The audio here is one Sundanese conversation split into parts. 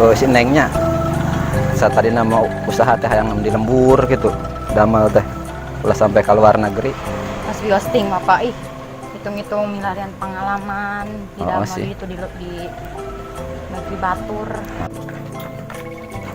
Si Nengnya. Saat tadi nama usaha teh hayang di lembur gitu. Damel teh ulah sampai ke luar negeri. Pas ghosting Bapak ih. Hitung-hitung milarian pengalaman di Oh, dalam sih. itu di negeri batur.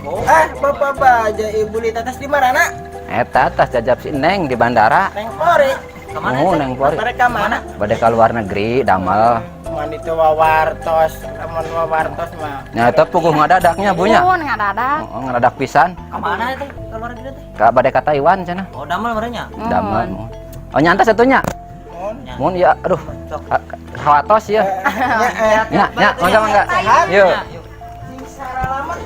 Eh, bapak baja ibu Lita tas di mana? Eta tas jajab si Neng di bandara. Neng Pori. Kemana? Oh, Neng Pori. Mereka mana? Bade ke luar negeri damel. Man itu wawartos, lamun wawartos mah. Nya eta puguh ngadadaknya bunya. Oh, ngadadak. Oh, ngadadak pisan. Kemana itu? Ke luar negeri teh? Ka bade ka Taiwan cenah. Oh, damel merenya. Damel. Oh, nyantas satunya. Mun. Mun ya, aduh. Hawatos ya. Nya eh. Nya, nya, mangga mangga. Sehat. Yuk. Yuk. Sing saralaman.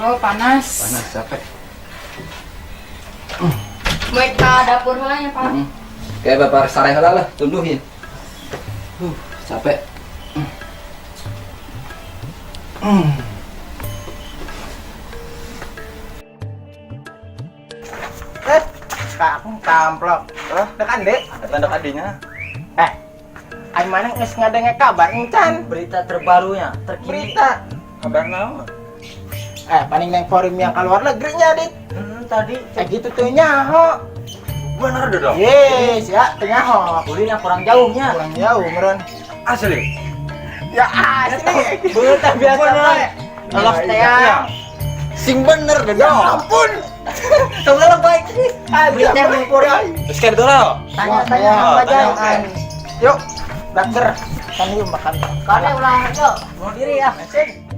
Oh, panas. Panas capek. Mau ke dapur heula nya, Pak. Kayak bapak sareh heula lah, tunduh ya. Capek. Eh, kak aku kamplok. Oh, dekan dek. Tanda adinya. Eh, ai mana geus ngadenge kabar encan? Berita terbarunya, terkini. Berita. Kabar naon? Eh, paling Neng Pori yang keluar negerinya, Dit. Tadi Eh gitu tuh nyaho. Bener dong. Yes, ya, teu nyaho. kulin yang kurang jauhnya. Kurang jauh, meureun. Asli. Ya asli. Berita biasa bae. Lolos teh ya. Sing bener deh. Ya ampun. Kamu baik. Berita Neng Pori. Terus kayak gitu lah. Tanya-tanya Wah, apa aja. Yuk, dokter. Kan yuk makan. Kane ulah yuk. Bunuh diri ya. Asik.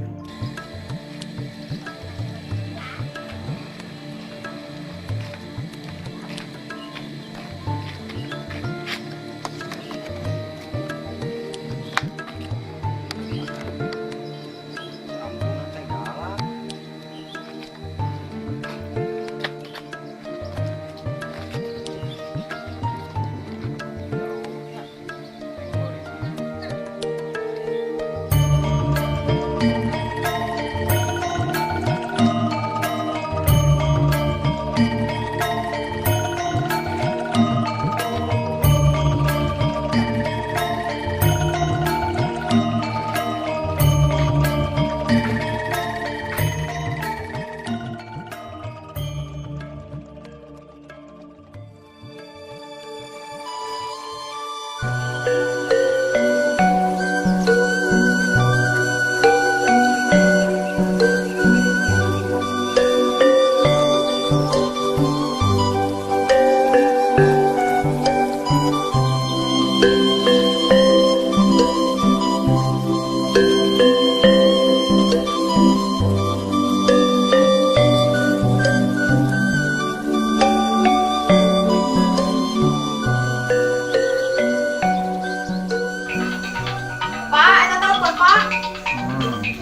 Pak, eta telepon, Pak.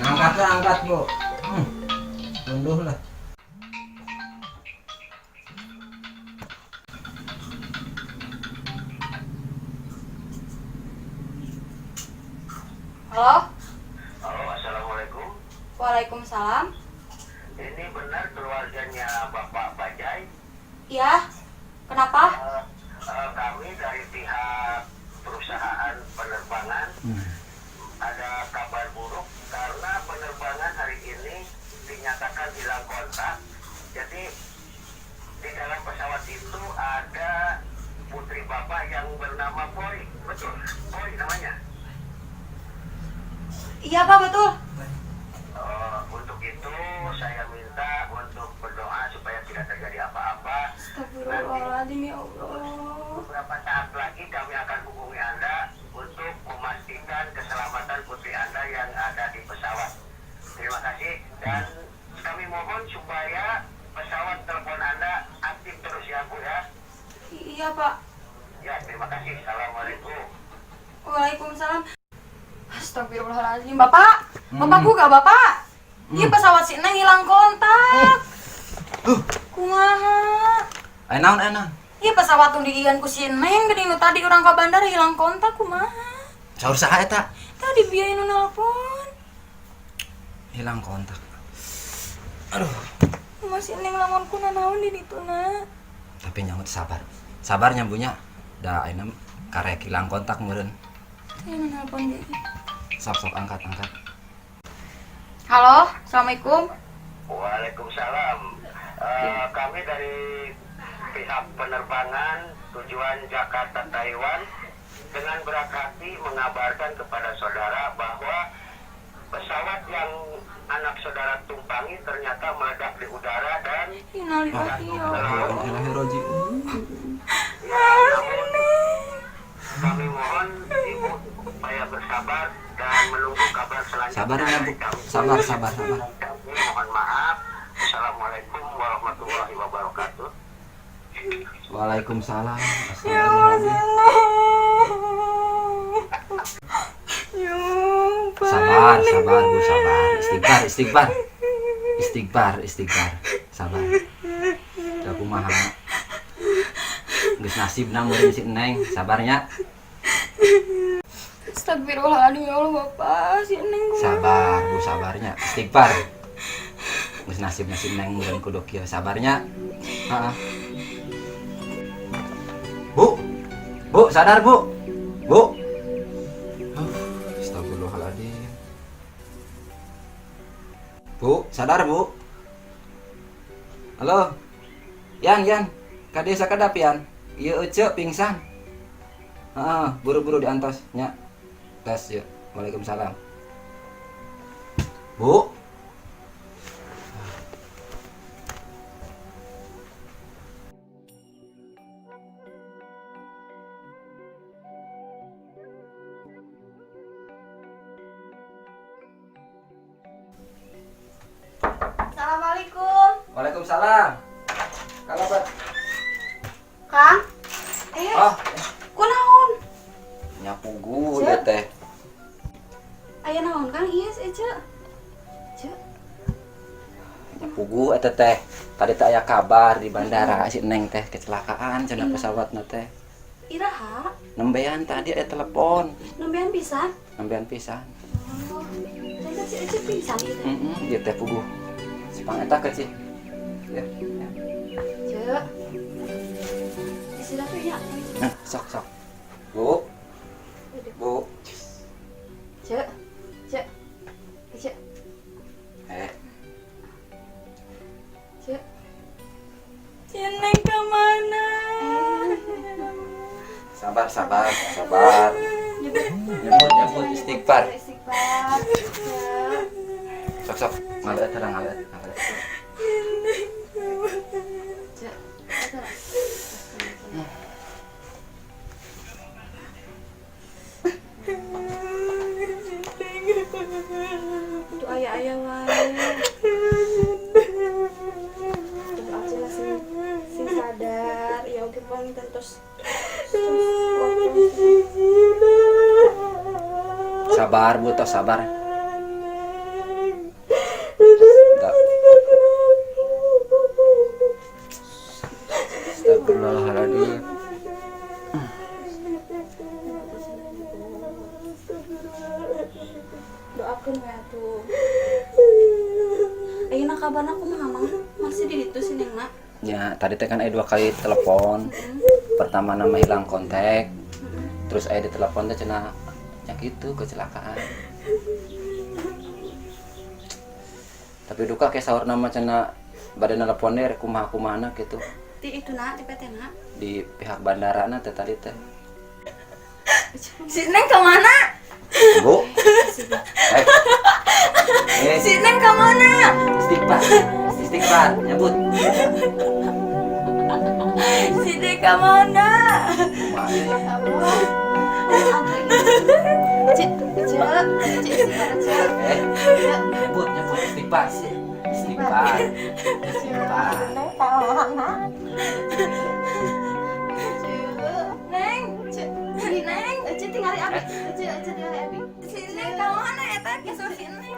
Angkat lah, angkat, Bu. Tunduh lah. Halo? Halo, assalamualaikum. Waalaikumsalam. Ini benar keluarganya Bapak Bajai. Iya. Kenapa? Kami dari pihak perusahaan penerbangan ada kabar buruk karena penerbangan hari ini dinyatakan hilang kontak. Jadi di dalam pesawat itu ada putri Bapak yang bernama Pori. Betul, Pori namanya. Iya, Pak, betul. Untuk itu saya minta untuk berdoa supaya tidak terjadi apa-apa. Astagfirullahaladzim ya Allah. Beberapa saat lagi kami akan hubungi Anda untuk memastikan keselamatan putri Anda yang ada di pesawat. Terima kasih dan kami mohon supaya pesawat telepon Anda aktif terus ya Bu ya. Iya, Pak. Ya, terima kasih. Assalamualaikum. Waalaikumsalam. Astagfirullahaladzim, Bapak. Bapak gak, Bapak? Iya pesawat si Neng hilang kontak. Kumaha? Ayo naon, ayo naon. Iya pesawat tuh diian ku si Neng geuning nu tadi urang ka bandara hilang kontak kumaha? Saur saha eta? Tadi biayain nu nelpon. Hilang kontak. Aduh. Masih Neng lamun ku nanaon di ditu na. Tapi nyaut sabar. Sabar nya Bu nya. Da ayeuna karek hilang kontak meureun. Teh nelpon deui. Sok sok angkat angkat. Halo, assalamualaikum. Waalaikumsalam. Kami dari pihak penerbangan tujuan Jakarta Taiwan dengan berat hati mengabarkan kepada saudara bahwa pesawat yang anak saudara tumpangi ternyata meledak di udara dan Innalillahi ya Allah. Innalillahi. Ya, namun kami mohon ibu supaya bersabar dan menunggu kabar selanjutnya Sabar ya, dari Bu. kami. Sabar, sabar, sabar. Kami mohon maaf. Assalamualaikum warahmatullahi wabarakatuh. Waalaikumsalam. Ya Allah, Neng. Ya Allah, Sabar, sabar, Bu, sabar. Istighfar, istighfar. Istighfar, istighfar. Sabar. Da kumaha. Geus nasibna meureun si Neng, sabarnya. Astagfirullahaladzim ya Allah Bapak, si Neng kumaha. Sabar, Bu, sabarnya. Istighfar. Geus nasibna si Neng meureun kudu kieu, sabarnya. Heeh. Bu. Bu, sadar, Bu. Bu. Astagfirullahaladzim. Bu, sadar, Bu. Halo. Yan, Yan. Ka desa kadap, Yan. Ieu Ece pingsan. Heeh, buru-buru diantos nya. Tes ya. Waalaikumsalam. Bu. Assalamualaikum. Waalaikumsalam. Kalau Pak. Kang. Eh, Oh, kunaon? nyapugu ieu teh. Aya naon Kang? Iya, Ece. Ece. Nyapugu eta teh. Tadi teh aya kabar di bandara si Neng teh kecelakaan cenah pesawatna teh. Iraha, Nembean tadi aya telepon. nembean pisan. Nembean pisan. Oh, ternyata si Ece pingsan ieu teh. Heeh, ieu teh puguh. Sipang eta ke sih. Ya, ya. Cek. Istirahat ya. Nah, sok sok. Bu. Bu. Cek. Cek. Cek. Eh, Cek. Si Neng kemana? Sabar, sabar, sabar. Nyebut, nyebut istighfar. Istighfar. Cek. Sok sok, ngaleut heula ngaleut, ngaleut. Cek. Itu ayah-ayah wae. Tuh aja lah sing sing sadar ya oke paling terus. Sabar, Bu, tos sabar. Tak. Astagfirullahaladzim. Doakeun we atuh. Ayeuna kabarna kumaha, Mang? Masih di ditu si Neng na? Ya, tadi teh kan aya dua kali telepon. Pertama nama hilang kontak. Terus aya di telepon teh cenah nya gitu kecelakaan. Tapi duka kayak sahur nama cenah bade telepon deh kumaha kumahana gitu Di itu na, di PT na. di pihak bandara na teh tadi teh. Si Neng kemana? Bu. Eh. Eh, Si Neng kemana? istighfar. Istighfar, nyebut. Si Neng kemana? Cek, cek, cek istighfar, cek. Eh, nyebut, nyebut istighfar. Istighfar. Istighfar. Neng, Cek, Neng, cek tinggal abi. Cek, cek tinggal abi. Si Neng kemana eta kisah si Neng?